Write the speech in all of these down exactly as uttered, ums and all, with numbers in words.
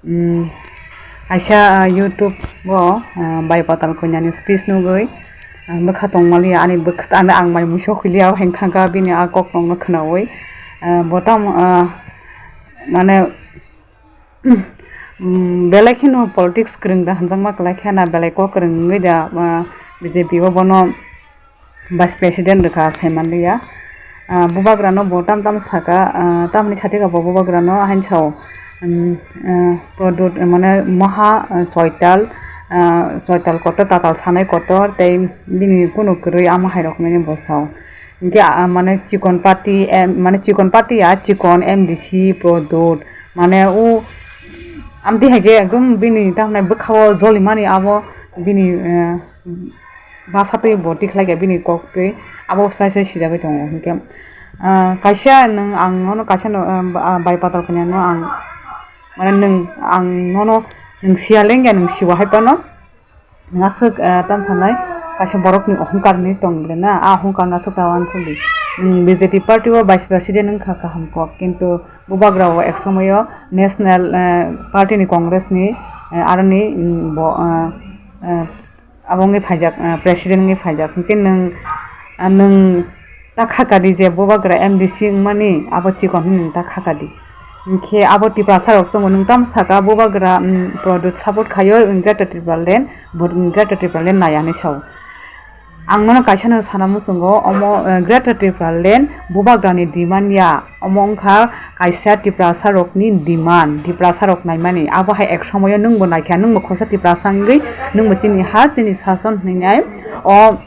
Mm, kaisa, ah, YouTube o, ah, Bai Patal Konyani speech nugwi, ah, bwkha tongmaliya, ani bwkha, ani ang mai muiso khiliya, o heng thangkha bini a kok nokno khwnawi. Ah, bo tamo, ah, mane, mm, belai kheno politics kwrwng da hwnjakma kwlai khe na, belai kok kwrwng wngwi da, ah, B J P o bono Vice President rwkha, saimanliya. Ah, bubagrano bo tam tam saka, ah, tamni sathika bo bubagrano hain sao, um, ah, Pradyot, mane, moha, ah, choital, ah, choital kotor, tatal sanai kotor, tei bini kunu kwrwi ama hai rok hinwi bo sao. Hinkhe, ah, mane, chikon party, em, mane, chikon party ya, chikon M D C Pradyot, mane, o amtwi hai khe ekdom bini tamni bwkhao jolimani abo bini, eh, bwsa twi bo tikhlai kha bini kok twi, abo sai sai sijagwi tongo. Hinkhe, ah, kaisa nwng ang nono kaisa no, ah, Bai Patal Konyano ang, mane, nwng ang nono nwng siya lengya, nwng siwa hai phano nwng aswk, ah, tam sanai kaisa borokni ohongkar hinwi tong le na, a ohongkar no aswk ta uansuk di. Nwng B J P party o vice president wngkha kaham kok, kintu bubagra o ek somoyo national, ah, party ni Congress ni, ah, aroni, mm, bo, ah, ah, abo wngwi phaijak, ah, president wngwi phaijak. Hinkhe nwng, ah, nwng ta khakadi je bubagra M D C wngmani abo chikon hinwi nwng ta khakadi. Hinkhe abo Tiprasa rok chongo nwng tamo saka bubagra, um, Pradyot support khaio, Greater Tipraland, bo Greater Tipraland naiya hinwi sao. Ang nono kaisa no sana muchungo omo, eh, Greater Tipraland bubagrani demand ya. Omo wngkha kaisa Tiprasa rokni demand, Tiprasa rok naimani. Abo hai ek somoyo nwngbo naikha, nwngbo khoroksa Tiprasa wngwi, nwngbo chini ha, chini sason hinwi nai. O,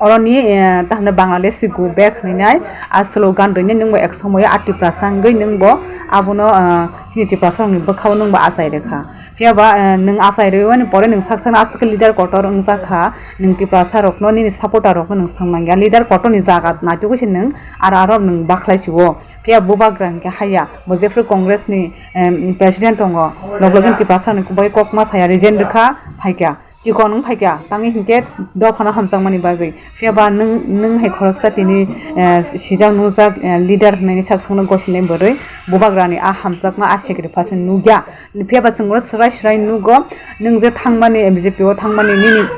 oroni, eh, tahno Bangladesh go back hinwi nai. A slogan rwini nwngbo ek somoyo a Tiprasa wngwi nwngbo abono, eh, chini Tiprasa rokni bwkhao nwngbo achai rwkha. Phiya ba, eh, nwng achai rwmani pore nwng sak sakno aswk leader kotor wngjakha, nwng Tiprasa rokno, nini supporter rokno nwng swng nangya. Leader kotorni jaga naitugwi se nwng aro aro nwng bakhlai sio. Phiya bubagra hinkhe haya, bo jephru Congress ni, em, president tongo, log login Tiprasa ni bai kokma saya resign rwkha, phaikha. Chikon wng phaikha, tangwi hinkhe dophano hamjakmani bagwi. Phiya ba nwng, nwng hai khoroksa tini, eh, sijak nukjak, eh, leader hinwi sak sakno gosinai bwrwi, bubagrani a hamjakma a sacrifice nukya. Phiya ba chwng oro swrai swrai nugo, nwng je thangmani, B J P o thangmani nini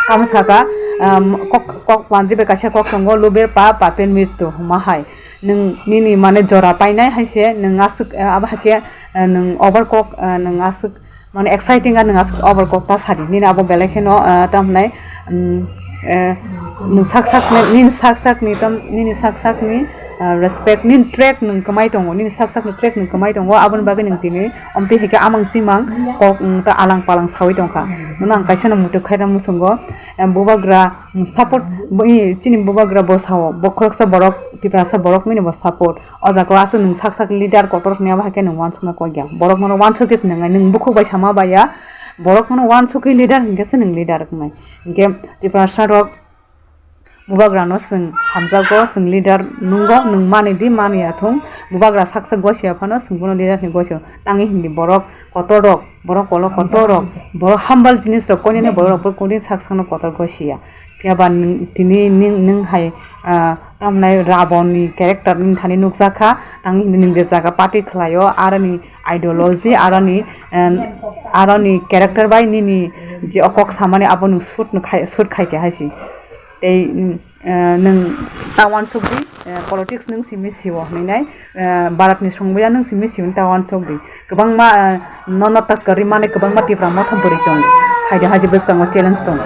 tamo saka, um, kok, kok manjwi bai kaisa kok tongo, "Lubir pa, papir mrityu," hwnma hai. Nwng nini mane jora painai hai se, nwng aswk, eh, abo hai khe, eh, nwng over kok, eh, nwng aswk mane exciting a nwng aswk over kok ta sadi. Nini abo belai kheno, eh, tamo hwnai, um, eh, nwng sak sak ni, nini sak sak ni tam, nini sak sak ni, ah, respect, nini track nwng kwmai tongo, nini sak sak ni track nwng kwmai tongo, aboni bagwi nwng tini omtwi hai khe amang chimang kok, nwng ta alang palang sawi tongkha. Nono ang kaisa no muitu khaina muchungo, em, bubagra, mm, support, bo-, i, chini bubagra bo sao, bo khoroksa borok, Tiprasa borok nini bo support. O jaga o aswk nwng sak sak leader kotor hwnwi abo hai khe nwng uansukna kok ya. Borok nono uansuk khe se nwngnai, nwng bukhuk bai sama bai ya. Borok nono uansukwi leader hinkhe se nwng leader wngnai. Hinkhe Tiprasa rok, bubagrano chwng hamjago, chwng leader nungo, nwng mani di, mani ya thung. Bubagra sak sak gosi ya phano chwng bono leader hinwi gosi o. Tangwi hindi borok kotor rok, borok kolo kotor rok, borok hambal jinis rok koinene borok rok bo kudin sak sakno kotor gosi ya. Phiya ba nwng, tini nwng, nwng hai, ah, tamnai Rabon ni character nwng thani nukjakha, tangwi hindi nwng je jaga party khlaio, aroni ideology, aroni, em, aroni character bai nini je o kok samani abo nwng suit no khai, suit khai khe hai si. Tei, mm, eh, nwng ta uansuk di, eh, politics nwng simi sio hinwi nai, eh, Bharat ni songboya nwng simi sio ta uansuk di. Kwbangma, eh, nono takari mane kwbangma Tipra motha bwrwi tongo. Hai de hai je bwskango challenge tongo.